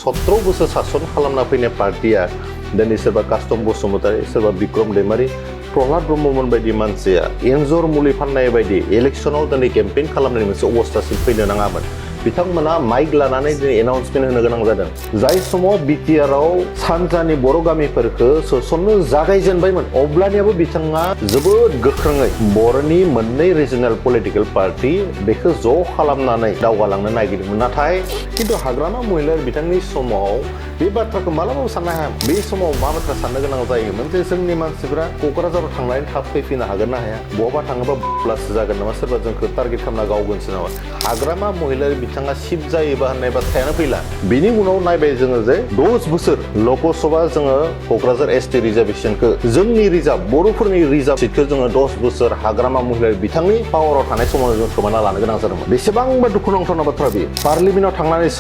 17 बोसोर सासन खालामना फैनाय पार्टिया दिनै सोरबा कास्टम बसुमतारी सोरबा बिक्रम दैमारी प्रहलाद ब्रह्ममोन बायदि मानसिया एन्जर मुलि फाननाय बायदि इलेक्शनाव दिनै केम्पेइन खालामनायनि मोनसे अबस्थासिम फैनो नाङामोन बिथांमोना माइक लानानै दिनै एनाउन्समेन्ट होनो गोनां जादों जाय समाव बिटिआरआव सानजानि बर' गामिफोरखौ सोसननो जागायजेनबायमोन अब्लानियाबो बिथाङा जोबोद गोख्रोङै बर'नि मोननै रिजनेल पलिटिकेल पार्टी बेखौ ज' खालामनानै दावगालांनो नागिरदोंमोन नाथाय खिन्थु हाग्रामा महिलारि बिथांनि समाव बे बाथ्राखौ मालाबाबो साननो हाया बे समाव मा बाथ्रा साननो गोनां जायोमोन जे जोंनि मानसिफोरा क'क्राझाराव थांनानै थाब फैफिननो हागोन ना हाया बहाबा थाङोबा ब्लासो जागोन नामा सोरबा जोंखौ टार्गेट खालामना गावगोनसो नामा हाग्रामा महिलारि बिथाङा सिप जायोबा होननाय बाथ्रायानो फैला बिनि उनाव नायबाय जोङो जे 10 बोसोर लकसभा जोङो क'क्राझार एसटि रिजार्भेसनखौ जोंनि रिजार्भ बर'फोरनि रिजार्भ सिटखौ जोङो 10 बोसोर हाग्रामा महिलारि बिथांनि पावाराव थानाय समाव जों खोमाना लानो गोनां जादोंमोन बेसेबांबा दुखुनांथावना बाथ्रा बेयो पार्लिमेन्टआव थांनानै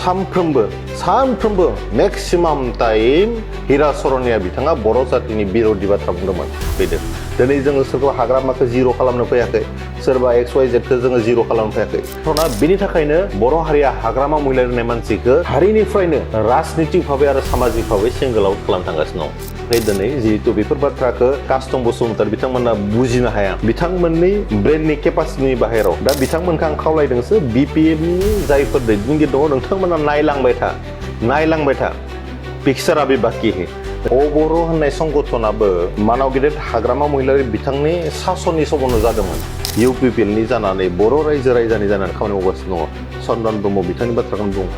सानफ्रोमबो मेक्सिमाम टाइम हिरा सरनिया बिथाङा बर' जातिनि बिरोधि बाथ्रा बुंदोंमोन बेदों दिनै जोङो सोरबा हाग्रामाखौ जिर' खालामनो फैयाखै सोरबा XYZ खौ जोङो जिर' खालामनो फैयाखै बेनि थाखायनो बर' हारिया हाग्रामा महिलारि होननाय मानसिखौ हारिनिफ्रायनो राजनितिक भाबै आरो सामाजिक भाबै सिंगल आउट खालामनो थांगासिनो दं दिनै जिहेतु बेफोर बाथ्राखौ कास्टम बसुमतारी बिथांमोना बुजिनो हाया बिथांमोननि ब्रेननि केपासिटिनि बाहेराव दा बिथांमोनखौ आं खावलायदोंसो BPFनि जायफोर दैदेनगिरि दङ नोंथांमोना नायलांबाय था पिक्चारा बे बाकी है अबर' होननाय संगठनाबो मानाव गेदेर हाग्रामा महिलारि बिथांनि सासननि समावनो जादोंमोन UPPLनि जानानै बर' रायजानि जानानै खामानि मावगासिनो दङ चन्दन ब्रह्म बिथांनि बाथ्राखौनो बुं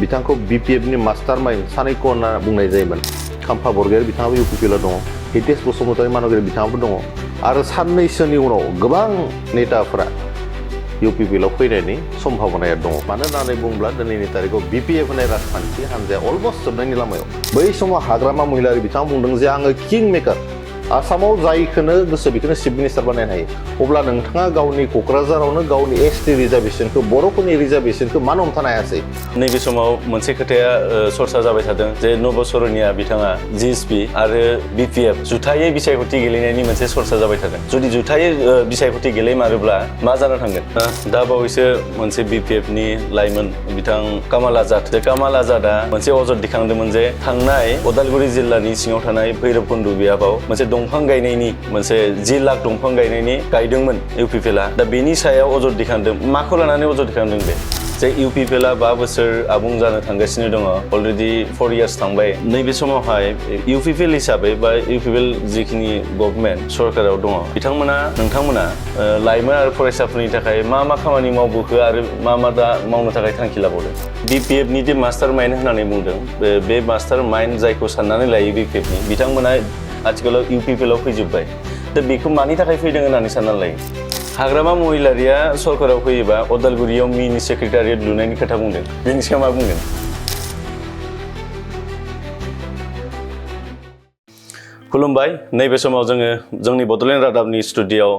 बिथांखौ BPFनि मास्टार माइन्ड सानैख' होनना बुंनाय जायोमोन खाम्फा बरगयारि बिथाङाबो UPPLआव दङ हितेश बसुमतारी मानगिरि बिथाङाबो दङ आरो साननैसोनि उनाव गोबां नेताफोरा UPPLआव फैनायनि सम्भावनाया दङ मानो होननानै बुङोब्ला दिनैनि तारिखआव BPF होननाय राजखान्थि हान्जाया अलमस्ट जोबनायनि लामायाव बै समाव हाग्रामा महिलारि बिथाङा बुंदों जे आङो किं मेकार आसामाव जायखौनो गोसो बेखौनो चिफ मिनिस्टार बानायनो हायो अब्ला नोंथाङा गावनि क'क्राझारावनो गावनि ST रिजार्भेसनखौ बर'फोरनि रिजार्भेसनखौ मानो हमथानो हायासै नैबे समाव मोनसे खोथाया सरसा जाबाय थादों जे नब सरनिया बिथाङा GSP आरो BPF जुथायै बिसायख'थि गेलेनायनि मोनसे सरसा जाबाय थादों जुदि जुथायै बिसायख'थि गेलेमारोब्ला मा जाना थांगोन दा बावैसो मोनसे BPFनि लाइमोन बिथां कामाल आजादा मोनसे अजद दिखांदोंमोन जे थांनाय उदालगुरि जिल्लानि सिङाव थानाय भैरबकुन्द बियाबाव मोनसे दंफां गायनायनि मोनसे 10 लाख दंफां गायनायनि गायदोंमोन UPPLआ दा बेनि सायाव अजद दिखांदों माखौ लानानै अजद दिखांदों बे जे UPPLआ 5 बोसोर आबुं जानो थांगासिनो दङ अलरेडि 4 इयार्स थांबाय नैबे समावहाय UPPL हिसाबै बा UPPL जिखिनि गभर्नमेन्ट सरकाराव दङ नोंथांमोना लाइमोन आरो फरायसाफोरनि थाखाय मा खामानि मावबोखो आरो मा दा मावनो थाखाय थांखि लाबावदों BPFनि जे मास्टार माइन्ड होननानै बुंदों बे मास्टार माइन्ड जायखौ साननानै लायो BPFनि बिथांमोना आथिखालाव UPPLआव फैजोब्बाय दा बेखौ मानि थाखाय फैदों होननानै साननानै लायो हाग्रामा महिलारिया सरकाराव फैयोबा उदालगुरियाव मिनि सेक्रेटारियेट लुनायनि खोथा बुंदों बेनि सायाव मा बुंगोन खुलुमबाय नैबे समाव जोङो जोंनि बड'लेण्ड रादाबनि स्टुडिय'आव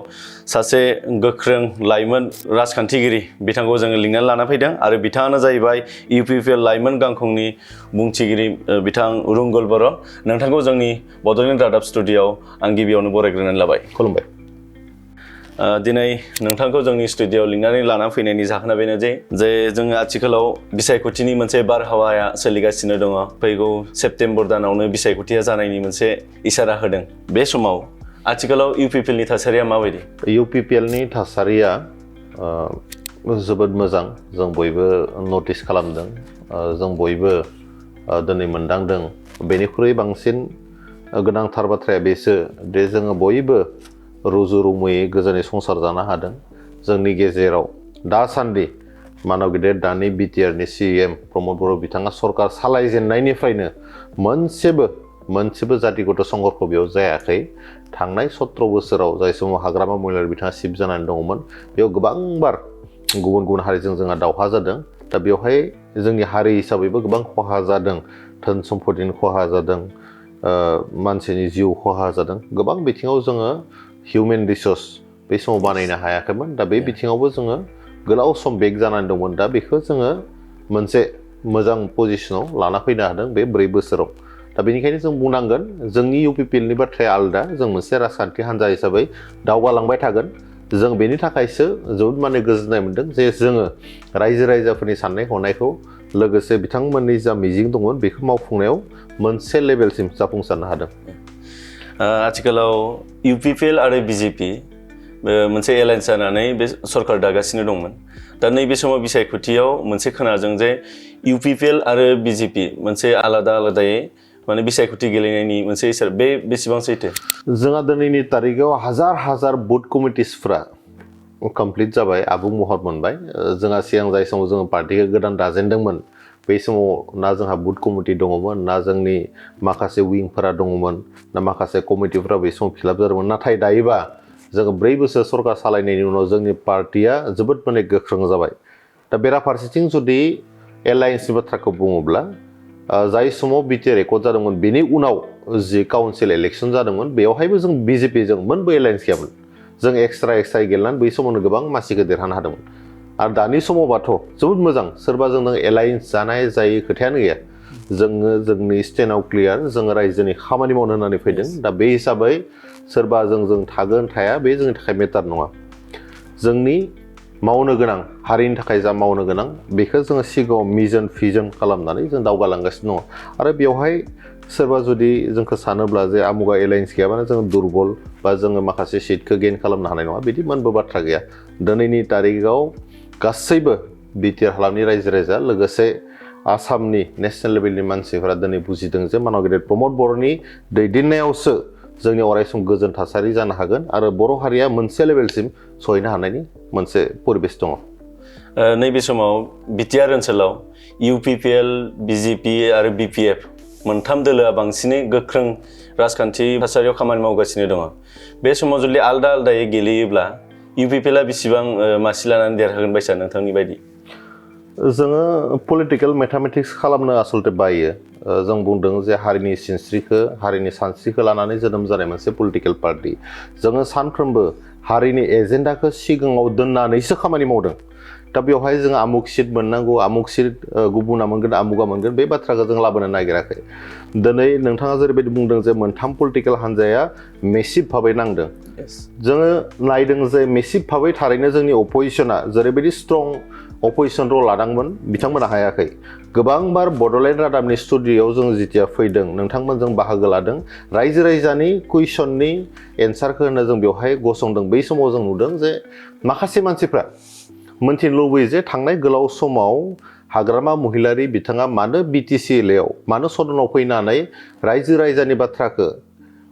सासे गोख्रों लाइमोन राजखान्थिगिरि बिथांखौ जोङो लिंनानै लाना फैदों आरो बिथाङानो जाहैबाय UPPL लाइमोन गांखंनि बुंथिगिरि बिथां रुंगल बर' नोंथांखौ जोंनि बड'लेण्ड रादाब स्टुडिय'आव आं गिबियावनो बरायग्रोनानै लाबाय खुलुमबाय दिनै नोंथांखौ जोंनि स्टुडिय'आव लिंनानै लाना फैनायनि जाहोना बेनो जे जोङो आथिखालाव बिसायख'थिनि मोनसे बारहावाया सोलिगासिनो दङ फैगौ सेप्तेम्बर दानावनो बिसायख'थिया जानायनि मोनसे इसारा होदों बे समाव आथिखालाव UPPLनि थासारिया माबायदि UPPLनि थासारिया जोबोद मोजां जों बयबो नटिस खालामदों जों बयबो दिनै मोनदांदों बेनिख्रुइ बांसिन गोनांथार बाथ्राया बेसो दे जोङो बयबो रुजु रुमुयै गोजोनै संसार जानो हादों जोंनि गेजेराव दासान्दि मानव गेदेर दानि BTRनि CM प्रमद बर' बिथाङा सरकार सालायजेननायनिफ्रायनो मोनसेबो जातिगत संघर्ष बेयाव जायाखै थांनाय 17 बोसोराव जाय समाव हाग्रामा महिलारि बिथाङा सिप जानानै दङमोन बेयाव गोबांबार गुबुन हारिजों जोंहा दावहा जादों दा बेवहाय जोंनि हारि हिसाबैबो गोबां खहा जादों धोन सम्पतिनि खहा जादों मानसिनि जिउ खहा जादों गोबां बिथिङाव जोङो हिउमेन रिसोर्स बे समाव बानायनो हायाखैमोन दा बे बिथिङावबो जोङो गोलाव सम बेक जानानै दंमोन दा बेखौ जोङो मोनसे मोजां पजिशनाव लाना फैनो हादों बे 4 बोसोराव दा बेनिखायनो जों बुंनांगोन जोंनि UPPLनि बाथ्राया आलदा जों मोनसे राजखान्थि हान्जा हिसाबै दावगालांबाय थागोन जों बेनि थाखायसो जोबोद गोजोननाय मोन्दों जे जोङो रायजो राजाफोरनि साननाय हनायखौ लोगोसे बिथांमोननि जा मिजिं दंमोन बेखौ मावफुंनायाव मोनसे लेभेलसिम जाफुंसारनो हादों। आथिखालाव UPPL आरो BJP मोनसे एलायन्स जानानै बे सरकार दागासिनो दंमोन। दा नैबे समाव बिसायख'थियाव मोनसे खोनादों जे UPPL आरो BJP मोनसे आलादायै माने बिसायख'थि गेलेनायनि मोनसे इसारा बे बेसेबां सैथो? जोंहा दिनैनि तारिखाव हाजार बुथ कमिटिसफ्रा कमप्लिट जाबाय, आबुं महर मोनबाय। जोंहा सिगां जाय समाव जोङो पार्टिखौ गोदान दाजेनदोंमोन बै समाव ना जोंहा बुथ कमिटि दङमोन, ना जोंनि माखासे विंफोरा दङमोन, ना माखासे कमिटिफोरा बै समाव फिलाप जादोंमोन। नाथाय दायोबा जोङो 4 बोसोर सरकार सालायनायनि उनाव जोंनि पार्टिया जोबोद माने गोख्रों जाबाय। दा बेराफारसेथिं जुदि एलायन्सनि बाथ्राखौ बुङोब्ला जाय समाव बिटिआर रेकर्ड जादोंमोन बेनि उनाव जि काउन्सिल इलेक्सन जादोंमोन बेवहायबो जों BJPजों मोनबो एलायन्स गैयामोन। जों एक्सट्रा गेलेनानै बै समावनो गोबां मासिखौ देरहानो हादोंमोन। आरो दानि समावबाथ' जोबोद मोजां, सोरबा जोंनो एलायन्स जानाय जायै खोथायानो गैया। जोङो जोंनि स्टेन्डआव क्लियार, जोङो रायजोनि खामानि मावनो होननानै फैदों। दा बे हिसाबै सोरबा जों थागोन थाया बे जोंनि थाखाय मेटार नङा। जोंनि मावनो गोनां, हारिनि थाखाय जा मावनो गोनां बेखौ जोङो सिगाङाव मिजन भिजन खालामनानै जों दावगालांगासिनो दङ। आरो बेवहाय सोरबा जुदि जोंखौ सानोब्ला जे आमुगा एलायन्स गैयाबानो जोङो दुरबल बा जोङो माखासे सिटखौ गेइन खालामनो हानाय नङा, बिदि मोनबो बाथ्रा गैया। दिनैनि तारिखाव गासैबो बिटिआर हालामनि रायजो राजा लोगोसे आसामनि नेशनेल लेभेलनि मानसिफोरा दिनै बुजिदों जे मानव गेदेर प्रमद बर'नि दैदेननायावसो जोंनि अरायसम गोजोन थासारि जानो हागोन आरो बर' हारिया मोनसे लेभेलसिम सहैनो हानायनि मोनसे परिबेस दङ। नैबे समाव बिटिआर ओनसोलाव UPPL, BJP आरो BPF मोनथाम दोलोआ बांसिनै गोख्रों राजखान्थि थासारियाव खामानि मावगासिनो दङ। बे समाव जुदि आलदायै गेलेयोब्ला UPPLआ बेसेबां मासि लानानै देरहागोन बायसा नोंथांनि बायदि? जोङो पलिटिकेल मेथामेटिक्स खालामनो आसलते बायो। जों बुंदों जे हारिनि सिनस्रिखौ, हारिनि सानस्रिखौ लानानै जोनोम जानाय मोनसे पलिटिकेल पार्टि। जोङो सानफ्रोमबो हारिनि एजेन्डाखौ सिगाङाव दोननानैसो खामानि मावदों। दा बेवहाय जों आमुक सिट मोननांगौ, आमुक सिट गुबुना मोनगोन, आमुगा मोनगोन, बे बाथ्राखौ जों लाबोनो नागिराखै। दिनै नोंथाङा जेरैबायदि बुंदों जे मोनथाम पलिटिकेल हान्जाया मेसिभ भाबै नांदों। जोङो नायदों जे मेसिभ भाबै थारैनो जोंनि अपोजिशना जेरैबायदि स्ट्रं अपोजिशन रल लादोंमोन बिथांमोना हायाखै। गोबांबार बड'लेण्ड रादाबनि स्टुडिय'आव जों जेथिया फैदों, नोंथांमोनजों बाहागो लादों, रायजो राजानि कुइसननि एन्सारखौ होनो जों बेवहाय गसंदों। बै समाव जों नुदों जे माखासे मानसिफ्रा मोनथिनो लुबैयो जे थांनाय गोलाव समाव हाग्रामा महिलारि बिथाङा मानो BTC एलएआव, मानो सदनाव फैनानै रायजो राजानि बाथ्राखौ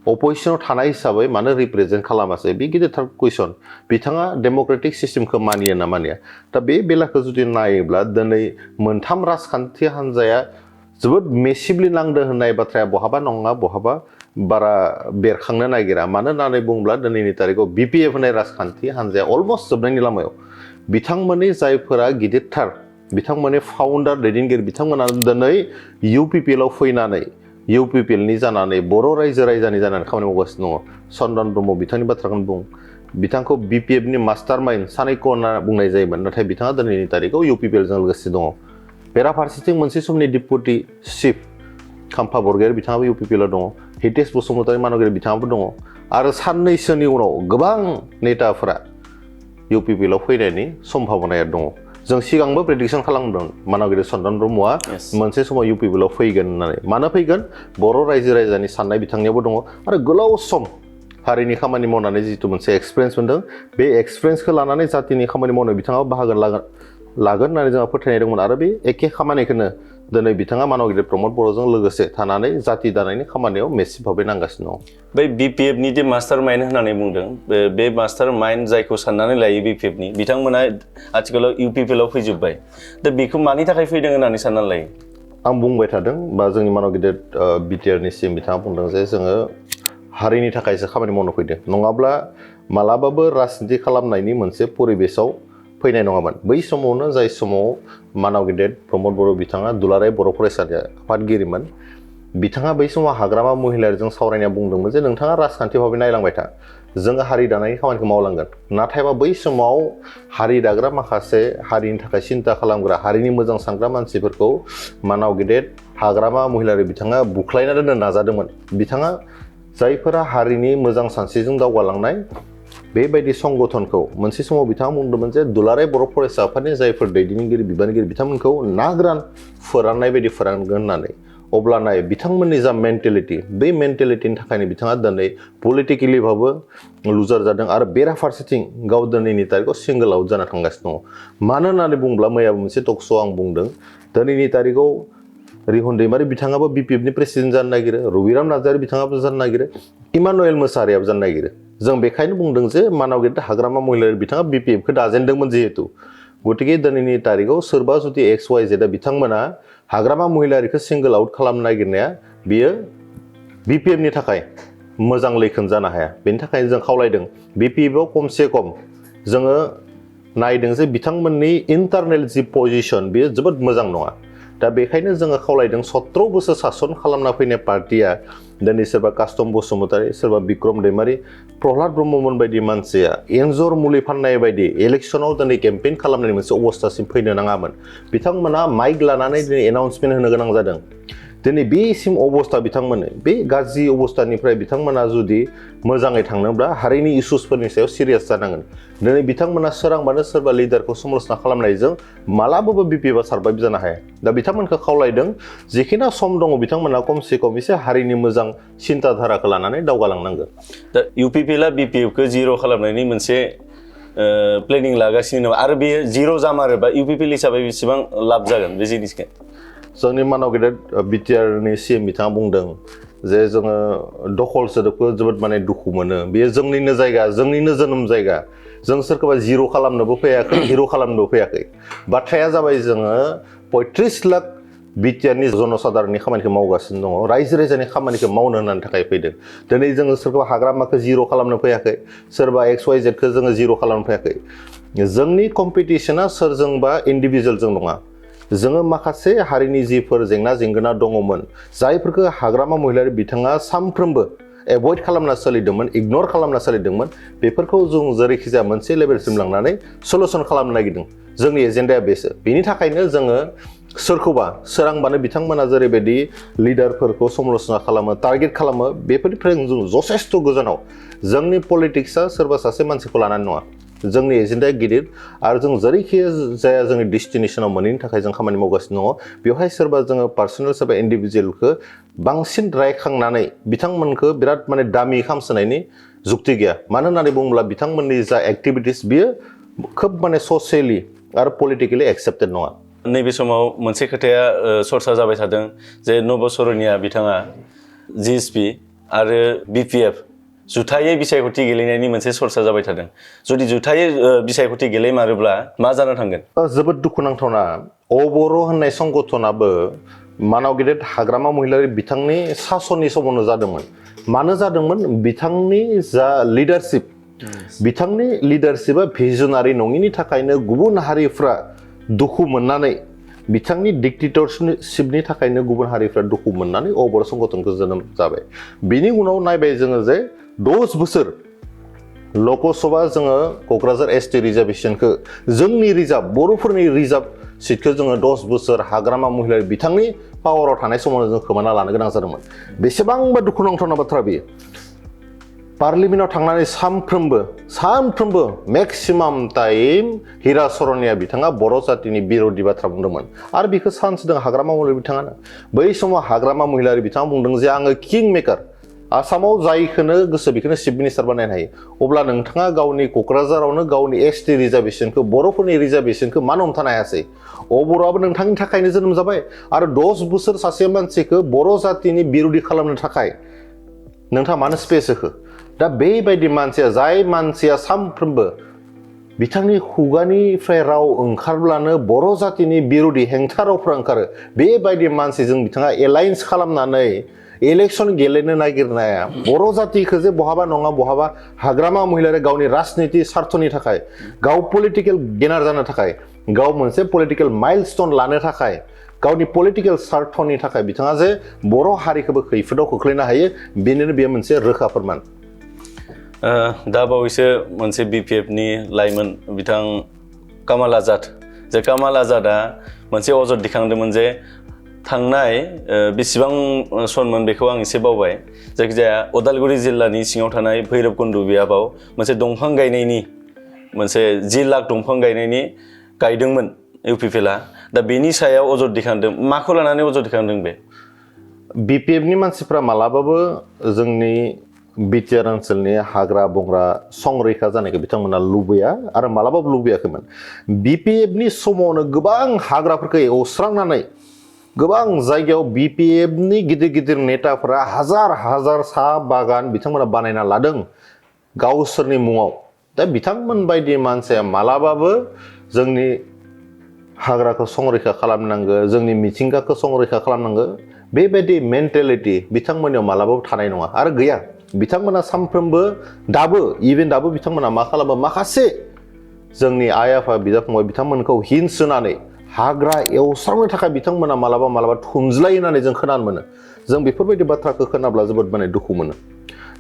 अपोजिशनाव थानाय हिसाबै मानो रिप्रेजेन्ट खालामासै? बे गिदिरथार कुइसन। बिथाङा डेम'क्रेटिक सिस्टेमखौ मानियो ना मानिया? दा बे बेलाखौ जुदि नायोब्ला दिनै मोनथाम राजखान्थि हान्जाया जोबोद मेसिभलि नांदों होननाय बाथ्राया बहाबा नङा बहाबा बारा बेरखांनो नागिरा। मानो होननानै बुङोब्ला दिनैनि तारिखाव BPF होननाय राजखान्थि हान्जाया अलमस्ट जोबनायनि लामायाव। बिथांमोननि जायफोरा गिदिरथार, बिथांमोननि फाउन्डार दैदेनगिरि बिथांमोना दिनै UPPLआव फैनानै UPPLनि जानानै बर' रायजो राजानि जानानै खामानि मावगासिनो दङ। चन्द्रन ब्रह्म बिथांनि बाथ्राखौनो बुं, बिथांखौ BPFनि मास्टार माइन्ड सानैक्य होनना बुंनाय जायोमोन, नाथाय बिथाङा दिनैनि तारिखाव UPPLजों लोगोसे दङ। बेराफारसेथिं मोनसे समनि डिपुटि चिफ खाम्फा बरगयारि बिथाङाबो UPPLआव दङ, हितेश बसुमतारी मानगिरि बिथाङाबो दङ आरो साननैसोनि उनाव गोबां नेताफोरा UPPLआव फैनायनि सम्भावनाया दङ। जों सिगांबो प्रेडिक्सन खालामदों मानगिरि चन्द्रन ब्रह्मआ मोनसे समाव UPPLआव फैगोन होननानै। मानो फैगोन? बर' रायजो राजानि साननाय बिथांनियावबो दङ आरो गोलाव सम हारिनि खामानि मावनानै जिथु मोनसे एक्सपिरियेन्स मोनदों, बे एक्सपिरियेन्सखौ लानानै जातिनि खामानि मावनो बिथाङा बाहागो लागोन होननानै जोंहा फोथायनाय दंमोन। आरो बे एखे खामानिखौनो दिनै बिथाङा मानव गेदेर प्रमद बर'जों लोगोसे थानानै जाति दानायनि खामानियाव मेसिभ भाबै नांगासिनो दं। बै BPFनि दि मास्टार माइन्ड होननानै बुंदों, बे मास्टार माइन्ड जायखौ साननानै लायो BPFनि, बिथांमोना आथिखालाव UPPLआव फैजोब्बाय। दा बेखौ मानि थाखाय फैदों होननानै साननानै लायो? आं बुंबाय थादों बा जोंनि मानव गेदेर BTRनि सिम बिथाङा बुंदों जे जोङो हारिनि थाखायसो खामानि मावनो फैदों, नङाब्ला मालाबाबो राजनिति खालामनायनि मोनसे परिबेसाव फैनाय नङामोन। बै समावनो जाय समाव मानव गेदेर प्रमद बर' बिथाङा दुलाराय बर' फरायसालि आफादगिरिमोन, बिथाङा बै समाव हाग्रामा महिलारिजों सावरायनाया बुंदोंमोन जे नोंथाङा राजखान्थि भाबै नायलांबाय था, जोङो हारि दानायनि खामानिखौ मावलांगोन। नाथायबा बै समाव हारि दाग्रा माखासे हारिनि थाखाय सिन्था खालामग्रा, हारिनि मोजां सानग्रा मानसिफोरखौ मानव गेदेर हाग्रामा महिलारि बिथाङा बुख्लायना दोननो नाजादोंमोन। बिथाङा जायफोरा हारिनि मोजां सानस्रिजों दावगालांनाय बेबायदि संगठनखौ मोनसे समाव बिथाङा बुंदोंमोन जे दुलाराय बर' फरायसा आफादनि जायफोर दैदेनगिरि बिबानगिरि बिथांमोनखौ ना गोरान फोराननाय बायदि फोरानगोन होननानै अब्लाना बिथांमोननि जा मेन्टेलिटि बे मेन्टेलिटिनि थाखायनो बिथाङा दिनै पलिटिकेलिबाबो लुजार जादों आरो बेराफारसेथिं गाव दिनैनि तारिखआव सिंगल आउट जाना थांगासिनो दङ मानो होननानै बुङोब्ला मैयाबो मोनसे टकश'आव आं बुंदों दिनैनि तारिखआव रिहन दैमारि बिथाङाबो बिपिएफनि प्रेसिडेन्ट जानो नागिरो रबिराम नार्जारि बिथाङाबो जानो नागिरो इमानुएल मोसाहारियाबो जानो नागिरो जों बेखायनो बुंदों जे मानाव गेदेर हाग्रामा महिलारि बिथाङा बिपिएफखौ दाजेनदोंमोन जिहेतु गतिके दिनैनि तारिखआव सोरबा जुदि एक्स वाइ जेडआ बिथांमोना हाग्रामा महिलारिखौ सिंगल आउट खालामनो नागिरनाया बियो बिपिएफनि थाखाय मोजां लैखोन जानो हाया बेनि थाखायनो जों खावलायदों बिपिएफआव खमसे खम जोङो नायदों जे बिथांमोननि इन्टारनेल जि पजिसन बेयो जोबोद मोजां नङा दा बेखायनो जोङो खावलायदों 17 बोसोर सासन खालामना फैनाय पार्टिया दिनै सोरबा कास्टम बसुमतारी सोरबा बिक्रम दैमारी प्रह्लाद ब्रह्ममोन बायदि मानसिया एन्जर मुलि फाननाय बायदि इलेक्सनाव दिनै केम्पेइन खालामनाय मोनसे अबस्थासिम फैनो नाङामोन बिथांमोना माइक लानानै दिनै एनाउन्समेन्ट होनो गोनां जादों दिनै बेसिम अबस्था बिथांमोननो बे गाज्रि अबस्थानिफ्राय बिथांमोना जुदि मोजाङै थांनोब्ला हारिनि इस्युसफोरनि सायाव सिरियास जानांगोन दिनै बिथांमोना सोरांबानो सोरबा लिडारखौ समालोचना खालामनायजों मालाबाबो बिपिएफआ सार्भाइभ जानो हाया दा बिथांमोनखौ खावलायदों जेखिना सम दङ बिथांमोना खमसे खम एसे हारिनि मोजां सिन्ताधाराखौ लानानै दावगालांनांगोन दा इउपिपिएलआ बिपिएफखौ जिर' खालामनायनि मोनसे प्लेनिं लागासिनो नामा आरो बेयो जिर' जामारोबा इउपिपिएल हिसाबै बेसेबां लाब जागोन बे जिनिसखौ जोंनि मानाव गेदेर बिटिआरनि सिएम बिथाङा बुंदों जे जोङो दखल सोदोबखौ जोबोद माने दुखु मोनो बेयो जोंनिनो जायगा जोंनिनो जोनोम जायगा जों सोरखौबा जिर' खालामनोबो फैयाखै हिर' खालामनोबो फैयाखै बाथ्राया जाबाय जोङो 35 लाख बिटिआरनि जनसाधारननि खामानिखौ मावगासिनो दङ रायजो राजानि खामानिखौ मावनो होननानै थाखाय फैदों दिनै जोङो सोरखौबा हाग्रामाखौ जिर' खालामनो फैयाखै सोरबा एक्स वाइ जेडखौ जोङो जिर' खालामनो फैयाखै जोंनि कम्पिटिसना सोरजोंबा इन्डिभिजुवेलजों नङा जोङो माखासे हारिनि जिफोर जेंना जेंगोना दङमोन जायफोरखौ हाग्रामा महिलारि बिथाङा सानफ्रोमबो एभयड खालामना सोलिदोंमोन इगनर खालामना सोलिदोंमोन बेफोरखौ जों जेरैखिजाया मोनसे लेभेलसिम लांनानै सल्युसन खालामनो नागिरदों जोंनि एजेन्डाया बेसो बेनि थाखायनो जोङो सोरखौबा सोरांबानो बिथांमोना जेरैबायदि लिडारफोरखौ समालोचना खालामो टार्गेट खालामो बेफोरनिफ्राय जों जथेस्थ' गोजानाव जोंनि पलिटिक्सआ सोरबा सासे मानसिखौ लानानै नङा जोंनि एजेन्डाया गिदिर आरो जों जेरैखि जाया जोंनि डेस्टिनेसनाव मोनैनि थाखाय जों खामानि मावगासिनो दङ बेवहाय सोरबा जोङो पार्सनेल सोरबा इन्डिभिजुवेलखौ बांसिन रायखांनानै बिथांमोनखौ बिराद माने दामि खामसोनायनि जुक्ति गैया मानो होननानै बुङोब्ला बिथांमोननि जा एक्टिभिटिस बियो खोब माने ससियेलि आरो पलिटिकेलि एक्सेप्टेड नङा नैबे समाव मोनसे खोथाया सरसा जाबाय थादों जे नबसरनिया बिथाङा जिएसपि आरो बिपिएफ जुथायै बिसायख'थि गेलेनायनि मोनसे सरसा जाबाय थादों जुदि जुथायै बिसायख'थि गेलेमारोब्ला मा जाना थांगोन जोबोद दुखुनांथावना अबर' होननाय संगठनाबो मानाव गेदेर हाग्रामा महिलारि बिथांनि सासननि समावनो जादोंमोन मानो जादोंमोन बिथांनि जा लिडारशिप बिथांनि लिडारशिपआ भिजनारि नङिनि थाखायनो गुबुन हारिफ्रा दुखु मोननानै बिथांनि डिक्टेटरशिपनि थाखायनो गुबुन हारिफ्रा दुखु मोननानै अबर' संगठनखौ जोनोम जाबाय बिनि उनाव नायबाय जोङो जे 10 बोसोर लकसभा जोङो क'क्राझार एसटि रिजार्भेसनखौ जोंनि रिजार्भ बर'फोरनि रिजार्भ सिटखौ जोङो 10 बोसोर हाग्रामा महिलारि बिथांनि पावाराव थानाय समावनो जों खोमाना लानो गोनां जादोंमोन बेसेबांबा दुखुनांथावना बाथ्रा बेयो पार्लिमेन्टआव थांनानै सानफ्रोमबो मेक्सिमाम टाइम हिरा सरनिया बिथाङा बर' जातिनि बिर'धि बाथ्रा बुंदोंमोन आरो बेखौ सानसदों हाग्रामा महिलारि बिथाङानो बै समाव हाग्रामा महिलारि बिथाङा बुंदों जे आङो किं मेकार आसामाव जायखौनो गोसो बेखौनो चिफ मिनिस्टार बानायनो हायो अब्ला नोंथाङा गावनि क'क्राझारावनो गावनि एसटि रिजार्भेसनखौ बर'फोरनि रिजार्भेसनखौ मानो हमथानो हायासै अबर'आबो नोंथांनि थाखायनो जोनोम जाबाय आरो 10 बोसोर सासे मानसिखौ बर' जातिनि बिर'धि खालामनो थाखाय नोंथाङा मानो स्पेस होखो दा बेबायदि मानसिया जाय मानसिया सानफ्रोमबो बिथांनि खुगानिफ्राय राव ओंखारब्लानो बर' जातिनि बिर'धि हेंथा रावफ्रा ओंखारो बेबायदि मानसिजों बिथाङा एलायन्स खालामनानै इलेक्सन गेलेनो नागिरनाया बर' जातिखौ जे बहाबा नङा बहाबा हाग्रामा महिलारि गावनि राजनिति स्वार्थनि थाखाय गाव पलिटिकेल गेनार जानो थाखाय गाव मोनसे पलिटिकेल माइलस्टोन लानो थाखाय गावनि पलिटिकेल स्वार्थनि थाखाय बिथाङा जे बर' हारिखौबो खैफोदाव खोख्लैनो हायो बेनिनो बेयो मोनसे रोखा फोरमान दा बावैसो मोनसे बिपिएफनि लाइमोन बिथां कामाल आजाद जे कामाल आजादा मोनसे अजद दिखांदोंमोन जे थांनाय बेसेबां सनमोन बेखौ आं एसे बावबाय जायखिजाया उदालगुरि जिल्लानि सिङाव थानाय भैरबकुन्द बियाबाव मोनसे दंफां गायनायनि मोनसे 10 लाख दंफां गायदोंमोन इउपिपिएलआ दा बेनि सायाव अजद दिखांदों माखौ लानानै अजद दिखांदों बे बिपिएफनि मानसिफ्रा मालाबाबो जोंनि बिटिआर ओनसोलनि हाग्रा बंग्रा संरैखा जानायखौ बिथांमोना लुबैया आरो मालाबाबो लुबैयाखैमोन बिपिएफनि समावनो गोबां हाग्राफोरखौ एवस्रांनानै गोबां जायगायाव बिपिएफनि गिदिर गिदिर नेताफोरा हाजार साहा बागान बिथांमोना बानायना लादों गावसोरनि मुङाव दा बिथांमोन बायदि मानसिया मालाबाबो जोंनि हाग्राखौ संरैखा खालामनांगौ जोंनि मिथिंगाखौ संरैखा खालामनांगौ बेबायदि मेन्टेलिटि बिथांमोननियाव मालाबाबो थानाय नङा आरो गैया बिथांमोना सानफ्रोमबो दाबो बिथांमोना मा खालामो माखासे जोंनि आइ आफा बिदा फंबाय बिथांमोनखौ हिंसोनानै हाग्रा एवस्रांनो थाखाय बिथांमोना मालाबा थुनज्लायो होननानै जों खोनानो मोनो जों बेफोरबायदि बाथ्राखौ खोनाब्ला जोबोद माने दुखु मोनो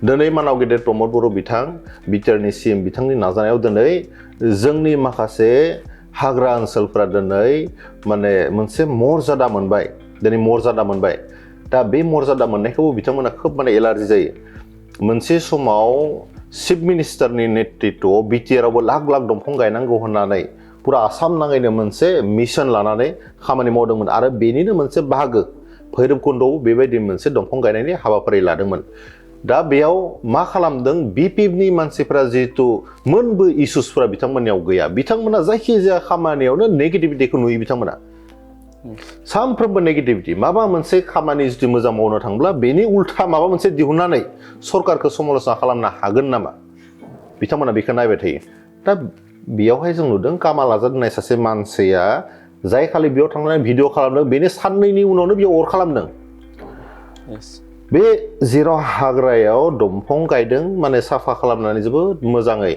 दिनै मानाव गेदेर प्रमद बर' बिथां बिटिआरनि सिएम बिथांनि नाजानायाव दिनै जोंनि माखासे हाग्रा ओनसोलफोरा दिनै माने मोनसे मर्यादा मोनबाय दा बे मर्यादा मोननायखौबो बिथांमोना खोब माने एलार्जि जायो मोनसे समाव चिफ मिनिस्टारनि नेतृत्वआव बिटिआरआवबो लाख दंफां गायनांगौ होननानै पुरा आसाम नाङैनो मोनसे मिशन लानानै खामानि मावदोंमोन आरो बेनिनो मोनसे बाहागो भैरबकुन्दआव बेबायदि मोनसे दंफां गायनायनि हाबाफारि लादोंमोन दा बेयाव मा खालामदों बिपिएफनि मानसिफोरा जिहेतु मोनबो इस्युसफोरा बिथांमोननियाव गैया बिथांमोना जायखिजाया खामानियावनो नेगेटिभिटिखौ नुयो बिथांमोना सानफ्रोमबो नेगेटिभिटि माबा मोनसे खामानि जुदि मोजां मावनो थांब्ला बेनि उल्था माबा मोनसे दिहुननानै सरकारखौ समालोचना खालामनो हागोन नामा बिथांमोना बेखौ नायबाय थायो दा बेयावहाय जों नुदों कामाल आजाद होननाय सासे मानसिया जाय खालि बेयाव थांनानै भिडिअ खालामदों बेनि साननैनि उनावनो बेयाव अर खालामदों बे जेराव हाग्रायाव दंफां गायदों माने साफा खालामनानै जोबोद मोजाङै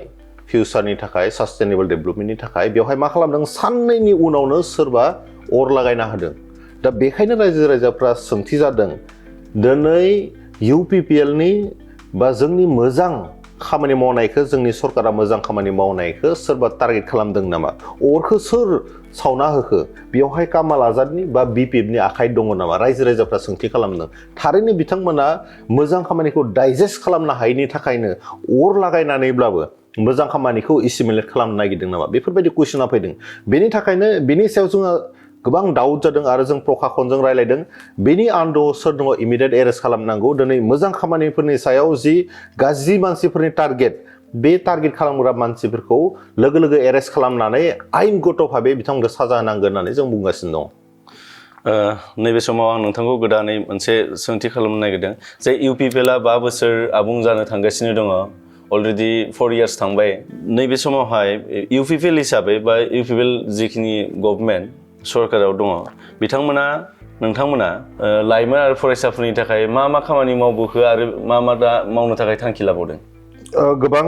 फिउचारनि थाखाय सास्टेनेबल डेभेलपमेन्टनि थाखाय बेवहाय मा खालामदों साननैनि उनावनो सोरबा अर लागायना होदों दा बेखायनो रायजो राजाफ्रा सोंथि जादों दिनै इउपिपिएलनि बा जोंनि मोजां खामानि मावनायखौ जोंनि सरकारा मोजां खामानि मावनायखौ सोरबा टारगेट खालामदों नामा अरखौ सोर सावना होखो बेवहाय कामाल आजादनि बा बिपिएफनि आखाइ दङ नामा रायजो राजाफ्रा सोंथि खालामदों थारैनो बिथांमोना मोजां खामानिखौ डाइजेस्ट खालामनो हायैनि थाखायनो अर लागायनानैब्लाबो मोजां खामानिखौ एसिमिलेट खालामनो नागिरदों नामा बेफोरबायदि कुइसना फैदों बेनि थाखायनो बेनि सायाव जोङो गोबां डाउट जादों आरो जों प्रखाखनजों रायलायदों बेनि आन्दोआव सोर दङ इमिडियेट एरेस्ट खालामनांगौ दिनै मोजां खामानिफोरनि सायाव जि गाज्रि मानसिफोरनि टारगेट बे टारगेट खालामग्रा मानसिफोरखौ लोगो एरेस्ट खालामनानै आयेनगत भाबै बिथांमोनखौ साजा होनांगोन होननानै जों बुंगासिनो दं नैबे समाव आं नोंथांखौ गोदानै मोनसे सोंथि खालामनो नागिरदों जे इउपिपिएलआ 5 बोसोर आबुं जानो थांगासिनो दङ अलरेडि 4 इयार्स थांबाय नैबे समावहाय इउपिपिएल हिसाबै बा इउपिपिएल जिखिनि गभर्नमेन्ट सरकाराव दङ नोंथांमोना लाइमोन आरो फरायसाफोरनि थाखाय मा खामानि मावबोखो आरो मा दा मावनो थाखाय थांखि लाबावदों गोबां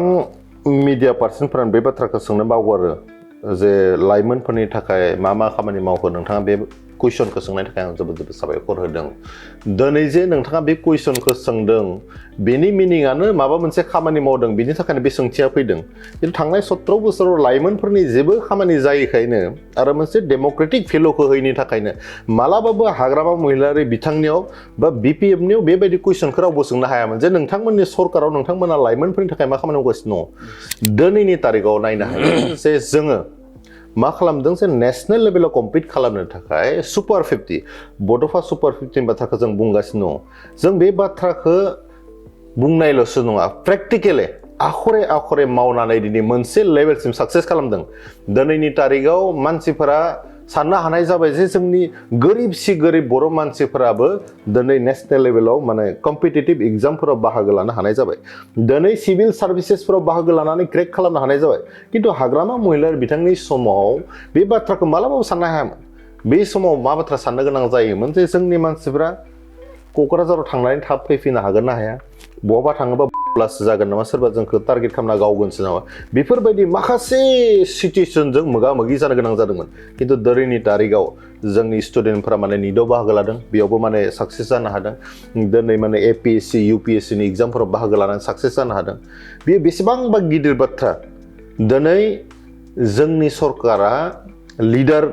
मिडिया पार्सनफोरानो बे बाथ्राखौ सोंनो बावगारो जे लाइमोनफोरनि थाखाय मा खामानि मावखो नोंथाङा बे कुइसनखौ सोंनायनि थाखाय आं जोबोद साबायखर होदों दिनै जे नोंथाङा बे कुइसनखौ सोंदों बेनि मिनिङानो माबा मोनसे खामानि मावदों बेनि थाखायनो बे सोंथिया फैदों खिन्थु थांनाय 17 बोसोराव लाइमोनफोरनि जेबो खामानि जायैखायनो आरो मोनसे डेम'क्रेटिक भेलुखौ होयैनि थाखायनो मालाबाबो हाग्रामा महिलारि बिथांनियाव बा बिपिएफनियाव बेबायदि कुइसनखौ रावबो सोंनो हायामोन जे नोंथांमोननि सरकाराव नोंथांमोना लाइमोनफोरनि थाखाय मा खामानि मावगासिनो दं दिनैनि तारिखाव नायनो हायो जे जोङो मा खालामदों जे नेशनेल लेभेलाव कम्पिट खालामनो थाखाय सुपार 50 बड'फा सुपार 50 बाथ्राखौ जों बुंगासिनो दं जों बे बाथ्राखौ बुंनायल'सो नङा प्रेक्टिकेलि आखरे मावनानै दिनै मोनसे लेभेलसिम साक्सेस खालामदों दिनैनि तारिखाव मानसिफोरा साननो हानाय जाबाय जे जोंनि गोरिब बर' मानसिफोराबो दिनै नेशनेल लेभेलाव माने कम्पिटिटिभ एग्जामफोराव बाहागो लानो हानाय जाबाय दिनै सिभिल सार्भिसेसफोराव बाहागो लानानै क्रेक खालामनो हानाय जाबाय खिन्थु हाग्रामा महिलारि बिथांनि समाव बे बाथ्राखौ मालाबाबो साननो हायामोन बे समाव मा बाथ्रा साननो गोनां जायोमोन जे जोंनि मानसिफोरा क'क्राझाराव थांनानै थाब फैफिननो हागोन ना हाया बहाबा थाङोबा ब्लासो जागोन नामा सोरबा जोंखौ टारगेट खालामना गावगोनसो नामा बेफोरबायदि माखासे सिचुएसनजों मोगा मोगि जानो गोनां जादोंमोन खिन्थु दिनैनि तारिखाव जोंनि स्टुडेन्टफोरा माने निटआव बाहागो लादों बेयावबो माने साक्सेस जानो हादों दिनै माने एपिएससि इउपिएससिनि एग्जामफोराव बाहागो लानानै साक्सेस जानो हादों बेयो बेसेबांबा गिदिर बाथ्रा दिनै जोंनि सरकारा लिडार